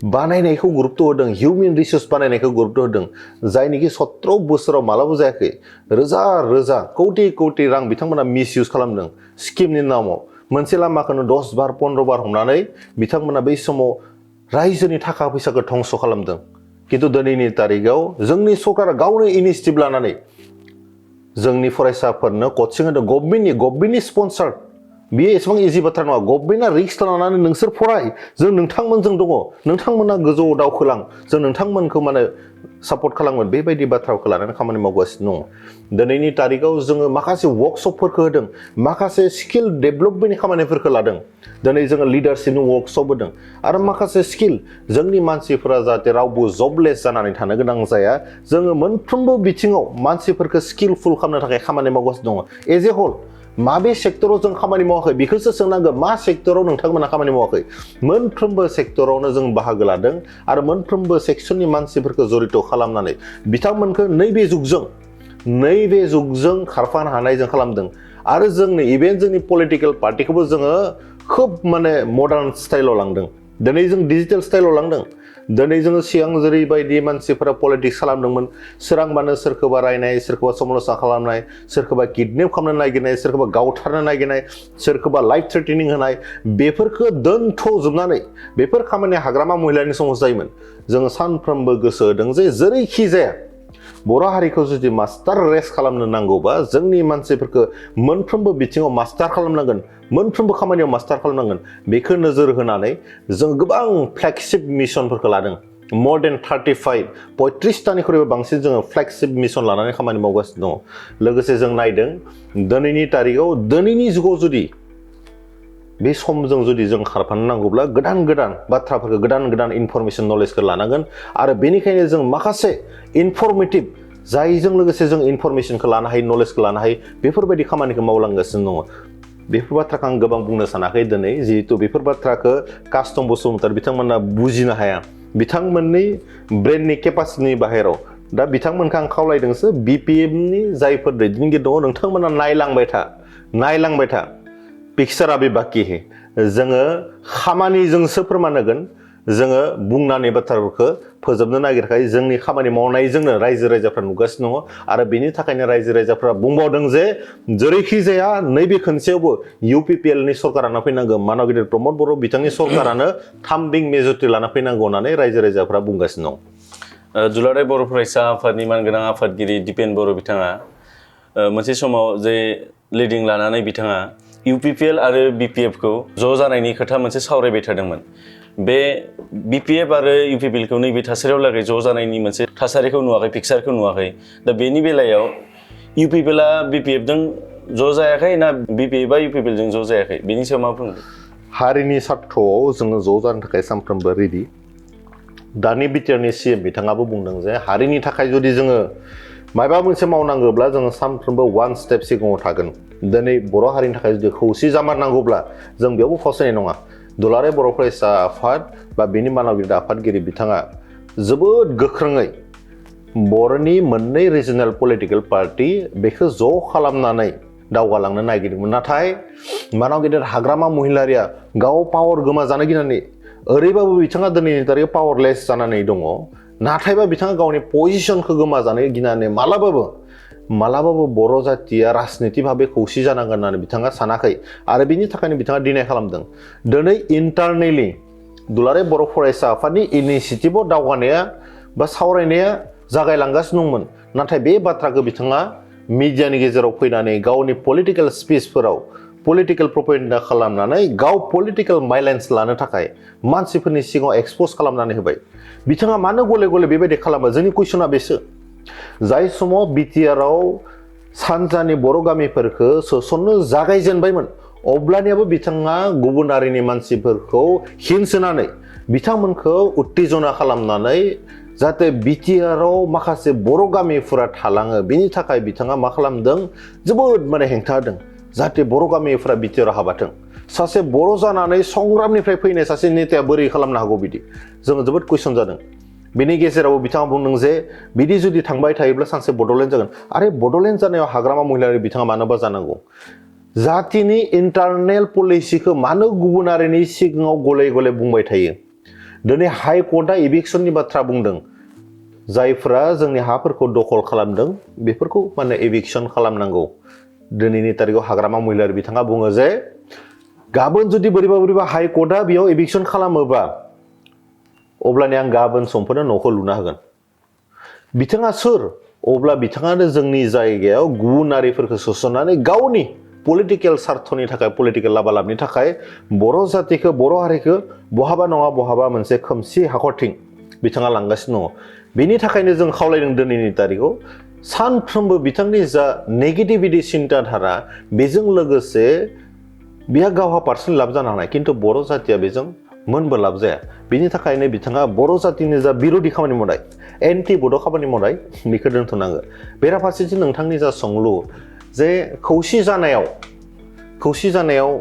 बानायनायखौ गुरुत्व होदों हिउमेन रिसोर्स बानायनायखौ गुरुत्व होदों जायनिखि 17 बोसोराव मालाबा जायाखै रोजा रोजा कौटि रां बिथांमोना मिसइउज खालामदों स्किमनि नामाव मोनसे लामाखौनो 10 बार 15 बार हमनानै बिथांमोना बै समाव रायजोनि थाखा फैसाखौ धंस खालामदों किन्तु दिनैनि तारिखाव जोंनि सरकारा गावनो इनिशिएटिभ लानानै जोंनि फरायसाफोरनो कोचिं होदों गभर्नमेन्टनि स्पन्सर्ड बेयो एसेबां इजि बाथ्रा नङा गभर्नमेन्टआ रिस्क लानानै नोंसोर फराय जों नोंथांमोनजों दङ नोंथांमोना गोजौआव दावखोलां जों नोंथांमोनखौ माने सापर्ट खालामगोन बेबायदि बाथ्राखौ लानानै खामानि मावगासिनो दङ दिनैनि तारिखाव जोङो माखासे वर्कशपफोरखौ होदों माखासे स्किल डेभेलपमेन्टनि खामानिफोरखौ लादों दिनै जोङो लिडारशिपनि वर्कशप होदों आरो माखासे स्किल जोंनि मानसिफोरा जाहाथे रावबो जबलेस जानानै थानो गोनां जाया जोङो मोनफ्रोमबो बिथिङाव मानसिफोरखौ स्किलफुल खालामनो थाखाय खामानि मावगासिनो दङ एज ए होल माबे सेक्टराव जों खामानि मावाखै बेखौसो सोंनांगौ मा सेक्टराव नोंथांमोना खामानि मावाखै मोनफ्रोमबो सेक्टरावनो जों बाहागो लादों आरो मोनफ्रोमबो सेक्सननि मानसिफोरखौ जरित खालामनानै बिथांमोनखौ नैबे जुगजों खारफानो हानाय जों खालामदों आरो जोंनि इभेन जोंनि पलिटिकेल पार्टिखौबो जोङो खोब माने मडार्न स्टाइलाव लांदों दिनै जों डिजिटेल स्टाइलाव लांदों दिनै जोङो सिगां जेरैबायदि मानसिफोरा पलिटिक्स खालामदोंमोन सोरांबानो सोरखौबा रायनाय सोरखौबा समालोचना खालामनाय सोरखौबा किडनेप खालामनो नागिरनाय सोरखौबा गावथारनो नागिरनाय सोरखौबा लाइफ थ्रेटेनिं होनाय बेफोरखौ दोनथ'जोबनानै बेफोर खामानिया हाग्रामा महिलानि समाव जायोमोन जोङो सानफ्रोमबो गोसो होदों जे जेरैखि जाया बर' हारिखौ जुदि मास्टार रेस खालामनो नांगौबा जोंनि मानसिफोरखौ मोनफ्रोमबो बिथिङाव मास्टार खालामनांगोन मोनफ्रोमबो खामानियाव मास्टार खालामनांगोन बेखौ नोजोर होनानै जों गोबां फ्लेगशिप मिशनफोरखौ लादों more than 35-35टानिख्रुइबो बांसिन जोङो फ्लेगशिप मिशन लानानै खामानि मावगासिनो दङ लोगोसे जों नायदों दिनैनि तारिखाव दिनैनि जुगाव जुदि बे समजों जुदि जों खारफानो नांगौब्ला गोदान बाथ्राफोरखौ गोदान इनफरमेशन नलेजखौ लानांगोन आरो बेनिखायनो जों माखासे इनफरमेटिभ जायजों लोगोसे जों इनफरमेशनखौ लानो हायो नलेजखौ लानो हायो बेफोरबायदि खामानिखौ मावलांगासिनो दङ बेफोर बाथ्राखौ आं गोबां बुंनो सानाखै दिनै जिहेतु बेफोर बाथ्राखौ कास्टम बसुमतारी बिथांमोना बुजिनो हाया बिथांमोननि ब्रेननि केपासिटिनि बाहेराव दा बिथांमोनखौ आं खावलायदोंसो बिपिएमनि जायफोर दैदेनगिरि दङ नोंथांमोना नायलांबाय था पिक्सारा बे बाकी है जोङो खामानिजोंसो फोरमान होगोन जोङो बुंनानै बाथ्राफोरखौ फोजोबनो नागिरखायो जोंनि खामानि मावनायजोंनो रायजो राजाफ्रा नुगासिनो दङ आरो बेनि थाखायनो रायजो राजाफ्रा बुंबावदों जे जेरैखि जाया नैबे खनसेयावबो इउपिपिएलनि सरकारानो फैनांगौ मानव गिदिर प्रमद बर' बिथांनि सरकारानो थामबिं मेजरिटि लाना फैनांगौ होननानै रायजो राजाफ्रा बुंगासिनो दं दुलाराय बर' फरायसा आफादनि मानगोनां आफादगिरि दिपेन बर' बिथाङा मोनसे समाव जे लिडिं लानानै बिथाङा इउपिपिएल आरो बिपिएफखौ ज' जानायनि खोथा मोनसे सावरायबाय थादोंमोन बे बिपिएफ आरो इउपिपिएलखौ नैबे थासारियाव लागै ज' जानायनि मोनसे थासारिखौ नुवाखै पिक्सारखौ नुवाखै दा बेनि बेलायाव इउपिपिएलआ बिपिएफजों ज' जायाखै ना बिपिएफआ इउपिपिएलजों ज' जायाखै बेनि सायाव मा बुंदों हारिनि सार्थ'आव जोङो ज' जानो थाखाय सानफ्रोमबो रेडि दानि बिटिआरनि सिएम बिथाङाबो बुंदों जे हारिनि थाखाय जुदि जोङो माबा मोनसे मावनांगौब्ला जोङो सानफ्रोमबो वान स्टेप सिगाङाव थागोन दिनै बर' हारिनि थाखाय जुदि खौसे जामारनांगौब्ला जों बेयावबो फावसायनाय नङा दुलाराय बर' फरायसा आफाद बा बेनि मानगिरि आफादगिरि बिथाङा जोबोद गोख्रोङै बर'नि मोननै रिजनेल पलिटिकेल पार्टी बेखौ ज' खालामनानै दावगालांनो नागिरदोंमोन नाथाय मानव गिदिर हाग्रामा महिलारिया गाव पावार गोमाजानो गिनानै ओरैबाबो बिथाङा दिनैनि तारिखाव पावारलेस जानानै दङ नाथायबा बिथाङा गावनि पजिशनखौ गोमाजानो गिनानै मालाबाबो बर' जातिया राजनिति भाबे खौसे जानांगोन होननानै बिथाङा सानाखै आरो बिनि थाखायनो बिथाङा डिनाय खालामदों दिनै इन्टारनेलि दुलाराय बर' फरायसा आफादनि इनिशिएटिभआव दावगानाया बा सावरायनाया जागायलांगासिनो दंमोन नाथाय बे बाथ्राखौ बिथाङा मिडियानि गेजेराव फैनानै गावनि पलिटिकेल स्पिचफोराव पलिटिकेल प्रपेगेन्डा खालामनानै गाव पलिटिकेल माइलेन्स लानो थाखाय मानसिफोरनि सिगाङाव एक्सप'ज खालामनानै होबाय बिथाङा मानो गले बेबायदि खालामो जोंनि कुइसना बेसो जाय समाव बिटिआरआव सानजानि बर' गामिफोरखौ सोसननो जागायजेनबायमोन अब्लानियाबो बिथाङा गुबुन हारिनि मानसिफोरखौ हिंसोनानै बिथांमोनखौ उत्तेजना खालामनानै जाहाथे बिटिआरआव माखासे बर' गामिफोरा थालाङो बेनि थाखाय बिथाङा मा खालामदों जोबोद हेंथा होदों जाहाथे बर' गामिफोरा बिटिआरआव हाबाथों सासे बर' जानानै संग्रामनिफ्राय फैनाय सासे नेताया बोरै खालामनो हागौ बिदि जोङो जोबोद कुइसन जादों बेनि गेजेराव बिथाङा बुंदों जे बिदि जुदि थांबाय थायोब्ला सानसे बड'लेण्ड जागोन आरो बड'लेण्ड जानायाव हाग्रामा महिलारि बिथाङा मानोबा जानांगौ जातिनि इन्टारनेल पलिसिखौ मानो गुबुन हारिनि सिगाङाव गले बुंबाय थायो दिनै हाइ कर्टआ इभिक्सननि बाथ्रा बुंदों जायफ्रा जोंनि हाफोरखौ दखल खालामदों बेफोरखौ माने इभिक्सन खालामनांगौ दिनैनि तारिखाव हाग्रामा महिलारि बिथाङा बुङो जे गाबोन जुदि बोरैबा हाइ कर्टआ बेयाव इभिक्सन खालामोबा अब्लानि आं गाबोन समफोरनो न'खौ लुना होगोन बिथाङा सोर अब्ला बिथाङानो जोंनि जायगायाव गुबुनारिफोरखौ सोसननानै गावनि पलिटिकेल सार्थनि थाखाय पलिटिकेल लाबालाबनि थाखाय बर' जातिखौ बर' हारिखौ बहाबा नङा बहाबा मोनसे खोमसि हाखरथिं बिथाङा लांगासिनो दङ बेनि थाखायनो जों खावलायदों दिनैनि तारिखाव सानफ्रोमबो बिथांनि जा नेगेटिभिटि चिन्ताधारा बेजों लोगोसे बिहा गावहा पार्सनेल लाब जानो हानाय खिन्थु बर' जातिया बेजों मोनबो लाब जाया बिनि थाखायनो बिथाङा बर' जातिनि जा बिरोधि खामानि मावनाय एन्टि बड' खामानि मावनाय बेखौ दोनथ'नांगो बेराफारसेथिं नोंथांनि जा सोंलु जे खौसे जानायाव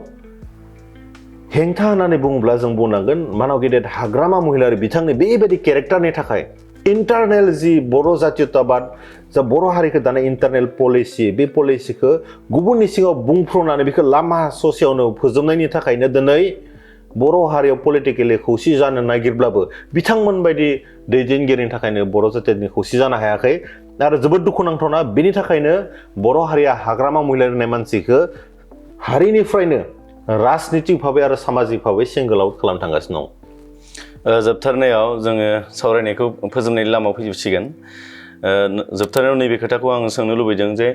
हेंथा होननानै बुङोब्ला जों बुंनांगोन मानाव गेदेर हाग्रामा महिलारि बिथांनि बेबायदि केरेक्टारनि थाखाय इन्टारनेल जि बर' जातीयताबाद जा बर' हारिखौ दानाय इन्टारनेल पलिसि बे पलिसिखौ गुबुननि सिङाव बुंफ्रंनानै बेखौ लामा ससेयावनो फोजोबनायनि थाखायनो दिनै बर' हारियाव पलिटिकेलि खौसे जानो नागिरब्लाबो बिथांमोन बायदि दैदेनगिरिनि थाखायनो बर' जातिनि खौसे जानो हायाखै आरो जोबोद दुखुनांथावना बेनि थाखायनो बर' हारिया हाग्रामा महिलारि होननाय मानसिखौ हारिनिफ्रायनो राजनितिक भाबै आरो सामाजिक भाबै सिंगल आउट खालामनो थांगासिनो दं जोबथारनायाव जोङो सावरायनायखौ फोजोबनायनि लामायाव फैजोबसिगोन जोबथारनायाव नैबे खोथाखौ आं सोंनो लुबैदों जे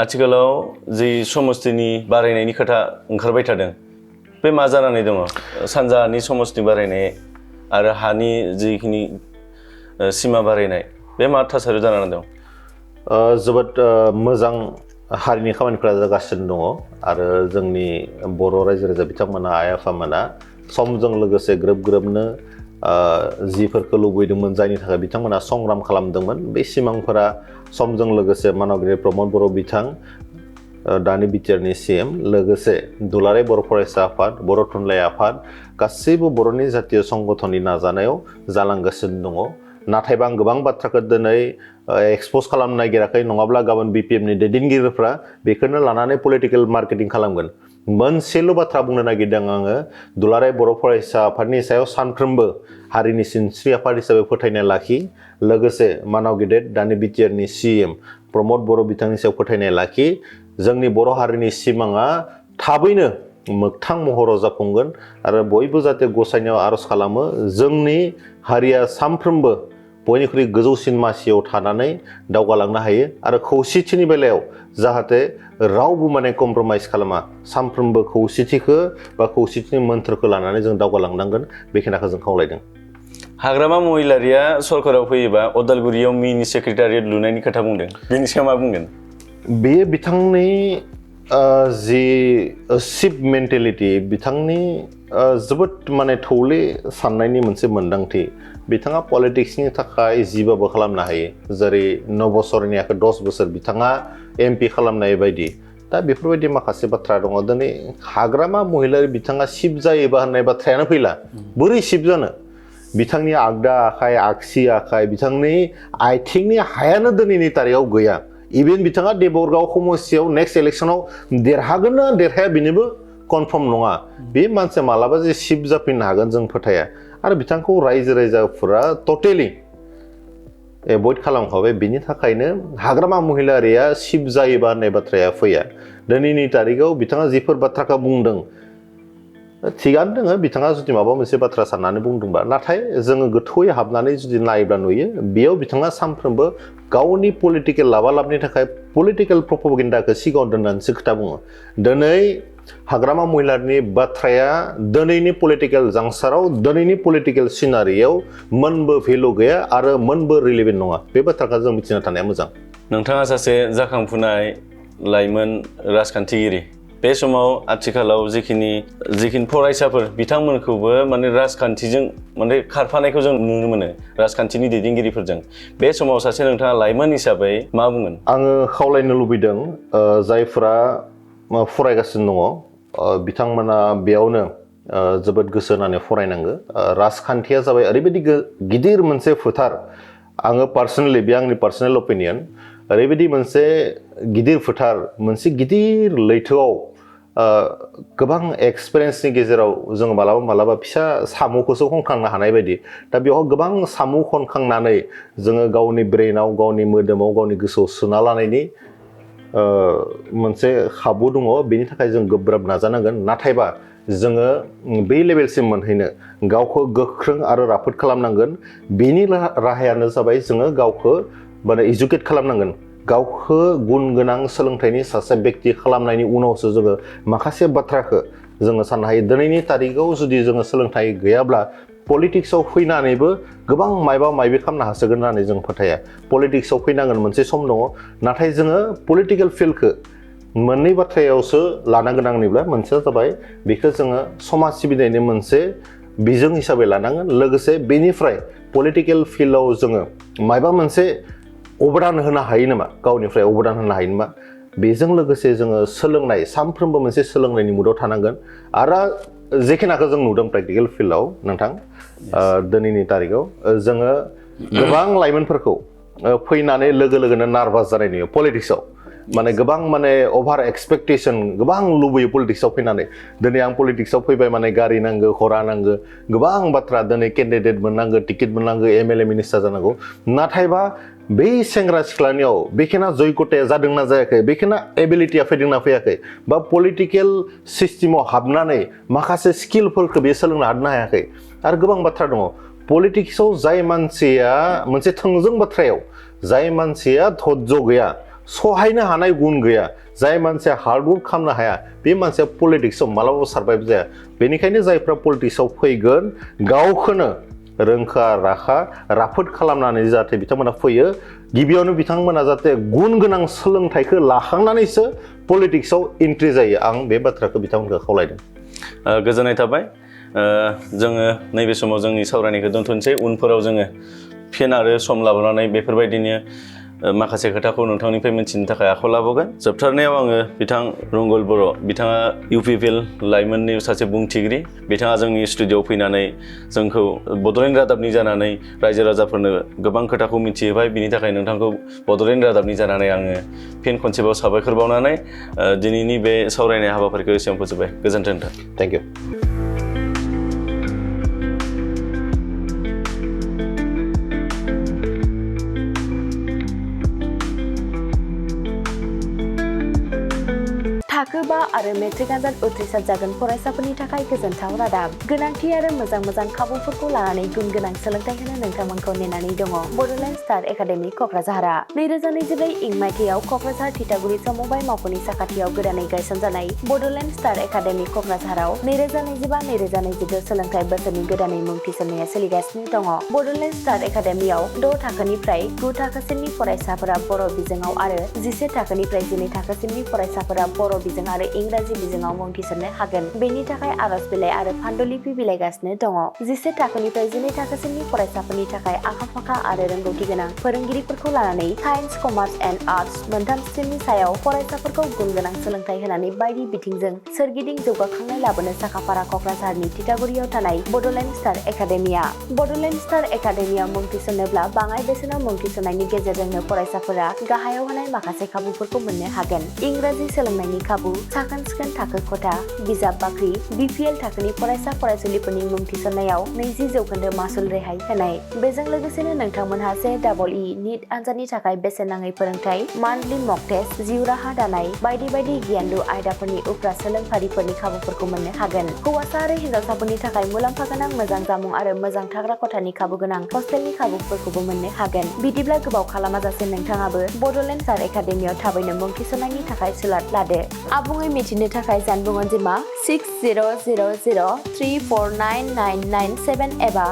आथिखालाव जि समस्तिनि बारायनायनि खोथा ओंखारबाय थादों बे मा जानानै दङ सानजानि समस्ति बारायनाय आरो हानि जिखिनि सिमा बारायनाय बे मा थासारियाव जानानै दं जोबोद मोजां हारिनि खामानिफोरा जागासिनो दङ आरो जोंनि बर' रायजो राजा बिथांमोना आइ आफामोना समजों लोगोसे ग्रोबनो जिफोरखौ लुबैदोंमोन जायनि थाखाय बिथांमोना संग्राम खालामदोंमोन बे सिमांफोरा समजों लोगोसे मानगिरि प्रमद बर' बिथां दानि बिटिआरनि सिएम लोगोसे दुलाराय बर' फरायसा आफाद बर' थुनलाइ आफाद गासैबो बर'नि जातीय संगठननि नाजानायाव जालांगासिनो दङ नाथायबा आं गोबां बाथ्राखौ दिनै एक्सप'ज खालामनो नागिराखै नङाब्ला गाबोन बिपिएमनि दैदेनगिरिफ्रा बेखौनो लानानै पलिटिकेल मार्केटिं खालामगोन मोनसेल' बाथ्रा बुंनो नागिरदों आङो दुलाराय बर' फरायसा आफादनि सायाव सानफ्रोमबो हारिनि सिनस्रि आफाद हिसाबै फोथायनाय लाखि लोगोसे मानाव गेदेर दानि बिटिआरनि सिएम प्रमद बर' बिथांनि सायाव फोथायनाय लाखि जोंनि बर' हारिनि सिमाङा थाबैनो मोगथां महराव जाफुंगोन आरो बयबो जाहाथे गसाइनायाव आर'ज खालामो जोंनि हारिया सानफ्रोमबो बयनिख्रुइ गोजौसिन मासियाव थानानै दावगालांनो हायो आरो खौसेथिनि बेलायाव जाहाथे रावबो माने कमप्रमाइज खालामा सानफ्रोमबो खौसेथिखौ बा खौसेथिनि मोन्थ्रखौ लानानै जों दावगालांनांगोन बेखिनिखौ जों खावलायदों हाग्रामा महिलारिया सरकाराव फैयोबा अदालगुरियाव मिनि सेक्रेटारियेट लुनायनि खोथा बुंदों बेनि सायाव मा बुंगोन बेयो बिथांनि जि सिप मेन्टेलिटि बिथांनि जोबोद माने थौले साननायनि मोनसे मोन्दांथि बिथाङा पलिटिक्सनि थाखाय जिबाबो खालामनो हायो जेरै 9 बोसोरनि 10 बोसोर बिथाङा एमपि खालामनाय बायदि दा बेफोरबायदि माखासे बाथ्रा दङ दिनै हाग्रामा महिलारि बिथाङा सिप जायोबा होननाय बाथ्रायानो फैला बोरै सिप जानो बिथांनि आगदा आखाइ आगसि आखाइ बिथांनि आथिंनि हायानो दिनैनि तारिखाव गैया इभेन बिथाङा देबरगाव समस्तियाव नेक्स्ट इलेक्सनाव देरहागोन ना देरहाया बेनिबो कनफार्म नङा बे मानसिया मालाबा जे सिप जाफिननो हागोन जों फोथाया आरो बिथांखौ रायजो राजाफोरा टटेलि एभयड खालामखाबाय बिनि थाखायनो हाग्रामा महिलारिया सिप जायोबा होननाय बाथ्राया फैया दिनैनि तारिखाव बिथाङा जिफोर बाथ्राखौ बुंदों थिगानो दङ बिथाङा जुदि माबा मोनसे बाथ्रा साननानै बुंदोंबा नाथाय जोङो गोथौयै हाबनानै जुदि नायोब्ला नुयो बेयाव बिथाङा सानफ्रोमबो गावनि पलिटिकेल लाबालाबनि थाखाय पलिटिकेल प्रपगेन्डाखौ सिगाङाव दोननानैसो खोथा बुङो दिनै हाग्रामा महिलारिनि बाथ्राया दिनैनि पलिटिकेल जांसाराव दिनैनि पलिटिकेल सिनारियाव मोनबो भेलु गैया आरो मोनबो रिलेभेन्ट नङा बे बाथ्राखौ जों मिथिना थानाया मोजां नोंथाङा सासे जाखांफुनाय लाइमोन राजखान्थिगिरि बे समाव आथिखालाव जिखिनि फरायसाफोर बिथांमोनखौबो माने राजखान्थिजों माने खारफानायखौ जों नुनो मोनो राजखान्थिनि दैदेनगिरिफोरजों बे समाव सासे नोंथाङा लाइमोन हिसाबै मा बुंगोन आङो खावलायनो लुबैदों जायफोरा फरायगासिनो दङ बिथांमोना बेयावनो जोबोद गोसो होनानै फरायनांगौ राजखान्थिया जाबाय ओरैबायदि गिदिर मोनसे फोथार आङो पार्सनेलि बे आंनि पार्सनेल अपिनियन ओरैबायदि मोनसे गिदिर फोथार मोनसे गिदिर लैथोआव गोबां एक्सपिरियेन्सनि गेजेराव जोङो मालाबा फिसा साम'खौसो खनखांनो हानाय बायदि दा बेयाव गोबां साम' खनखांनानै जोङो गावनि ब्रेनाव गावनि मोदोमाव गावनि गोसोआव सोना लानायनि मोनसे खाबु दङ बेनि थाखाय जों गोब्राब नाजानांगोन नाथायबा जोङो बै लेभेलसिम मोनहैनो गावखौ गोख्रों आरो राफोद खालामनांगोन बेनि राहायानो जाबाय जोङो गावखौ माने एजुकेट खालामनांगोन गावखौ गुन गोनां सोलोंथाइनि सासे बेक्ति खालामनायनि उनावसो जोङो माखासे बाथ्राखौ जोङो साननो हायो दिनैनि तारिखाव जुदि जोङो सोलोंथाइ गैयाब्ला पलिटिक्सआव फैनानैबो गोबां मायबा खालामनो हासोगोन होननानै जों फोथाया पलिटिक्सआव फैनांगोन मोनसे सम दङ नाथाय जोङो पलिटिकेल फिल्डखौ मोननै बाथ्रायावसो लानांगोन आंनिब्ला मोनसेया जाबाय बेखौ जोङो समाज सिबिनायनि मोनसे बिजों हिसाबै लानांगोन लोगोसे बेनिफ्राय पलिटिकेल फिल्डआव जोङो मायबा मोनसे अबदान होनो हायो नामा गावनिफ्राय अबदान होनो हायो नामा बेजों लोगोसे जोङो सोलोंनाय सानफ्रोमबो मोनसे सोलोंनायनि मुदाव थानांगोन आरो जेखिनाखौ जों नुदों प्रेक्टिकेल फिल्डआव नोंथां दिनैनि तारिखाव जोङो गोबां लाइमोनफोरखौ फैनानै लोगोनो नार्भास जानाय नुयो पलिटिक्सआव माने गोबां माने अभार एक्सपेक्टेशन गोबां लुबैयो पलिटिक्सआव फैनानै दिनै आं पलिटिक्सआव फैबाय माने गारि नांगौ घरा नांगौ गोबां बाथ्रा दिनै केन्डिडेट मोननांगौ टिकेट मोननांगौ एमएलए मिनिस्टार जानांगौ नाथायबा बै सेंग्रा सिख्लानियाव बेखिना जयगथाया जादोंना जायाखै बेखिना एबिलिटिया फैदोंना फैयाखै बा पलिटिकेल सिस्टेमाव हाबनानै माखासे स्किलफोरखौ बे सोलोंनो हानो हायाखै आरो गोबां बाथ्रा दङ पलिटिक्सआव जाय मानसिया मोनसे थोंजों बाथ्रायाव जाय मानसिया धैर्य गैया सहायनो हानाय गुन गैया जाय मानसिया हार्डवर्क खालामनो हाया बे मानसिया पलिटिक्सआव मालाबाबो सार्भाइभ जाया बेनिखायनो जायफ्रा पलिटिक्सआव फैगोन गावखौनो रोंखा राखा राफोद खालामनानै जाहाथे बिथांमोना फैयो गिबियावनो बिथांमोना जाहाथे गुन गोनां सोलोंथाइखौ लाखांनानैसो पलिटिक्सआव एन्ट्रि जायो आं बे बाथ्राखौ बिथांमोनखौ खावलायदों गोजोननाय थाबाय जोङो नैबे समाव जोंनि सावरायनायखौ दोनथ'नोसै उनफोराव जोङो फिन आरो सम लाबोनानै बेफोरबायदिनो माखासे खोथाखौ नोंथांनिफ्राय मिथिनो थाखाय आखायाव लाबोगोन जोबथारनायाव आङो बिथां रंगल बर' बिथाङा इउपिपिएल लाइमोननि सासे बुंथिगिरि बिथाङा जोंनि स्टुडिअ'आव फैनानै जोंखौ बड'लेण्ड रादाबनि जानानै रायजो राजाफोरनो गोबां खोथाखौ मिथिहोबाय बिनि थाखाय नोंथांखौ बड'लेण्ड रादाबनि जानानै आङो फिन खनसेबाव साबायखर बावनानै दिनैनि बे सावरायनाय हाबाफारिखौ एसेयावनो फोजोबबाय गोजोन्थों नोंथां थेंक इउ थाखो 5 आरो मेट्रिक आनजाद उथ्रिसार जागोन फरायसाफोरनि थाखाय गोजोनथाव रादाब गोनांथि आरो मोजां खाबुफोरखौ लानानै गुन गोनां सोलोंथाइ होनो नोंथांमोनखौ नेनानै दङ बड'लेण्ड स्टार एकाडेमि क'क्राझारआ 2024 इं मायथाइयाव क'क्राझार थिथागुरि समबाय मावख'नि साखाथियाव गोदानै गायसनजानाय बड'लेण्ड स्टार एकाडेमि क'क्राझाराव 2025-2026 सोलोंथाइ बोसोरनि गोदानै मुं थिसननाया सोलिगासिनो दङ बड'लेण्ड स्टार एकाडेमियाव 6 थाखोनिफ्राय 9 थाखोसिमनि फरायसाफोरा बर' बिजोङाव आरो 11 थाखोनिफ्राय 12 थाखोसिमनि फरायसाफोरा बर' बिजों आरो इंराजि बिजोङाव मुं थिसननो हागोन बेनि थाखाय आरज बिलाइ आरो फान्डुलिपि बिलाइगासिनो दङ 11 थाखोनिफ्राय 12 थाखोसिमनि फरायसाफोरनि थाखाय आखा-फाखा आरो रोंगौथि गोनां फोरोंगिरिफोरखौ लानानै साइन्स कमार्स एन्ड आर्टस मोनथाम स्ट्रिमनि सायाव फरायसाफोरखौ गुन गोनां सोलोंथाइ होनानै बायदि बिथिंजों सोरगिदिं जौगाखांनाय लाबोनो साखाफारा क'क्राझारनि थिथागुरियाव थानाय बड'लेण्ड स्टार एकाडेमिया बड'लेण्ड स्टार एकाडेमियाव मुं थिसननोब्ला बाङाइ बेसेनाव मुं थिसननायनि गेजेरजोंनो फरायसाफोरा गाहायाव होनाय माखासे खाबुफोरखौ मोननो हागोन इंराजि सोलोंनायनि खाबु साखोन-सिखोन थाखो खथा बिजाब बाख्रि बिपिएल थाखोनि फरायसा फरायसुलिफोरनि मुं थिसननायाव 20% मासुल रेहाय होनाय बेजों लोगोसेनो नोंथांमोनहा JEE नीट आनजादनि थाखाय बेसेन नाङै फोरोंथाय मान्थलि मक टेस्ट जिउ राहा दानाय बायदि गियानलु आयदाफोरनि उफ्रा सोलोंफारिफोरनि खाबुफोरखौ मोननो हागोन हौवासा आरो हिन्जावसाफोरनि थाखाय मुलाम्फा गोनां मोजां जामुं आरो मोजां थाग्रा खथानि खाबु गोनां हस्टेलनि खाबुफोरखौबो मोननो हागोन बिदिब्ला गोबाव खालामाजासे नोंथाङाबो बड'लेण्ड स्टार एकाडेमियाव थाबैनो मुं थिसननायनि थाखाय सुलाद लादो आबुङै मिथिनो थाखाय जानबुं अनजिमा 6000349997 एबा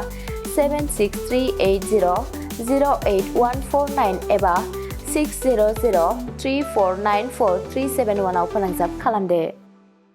7638008149 एबा 6003494371 आव फोनांजाब खालामदो।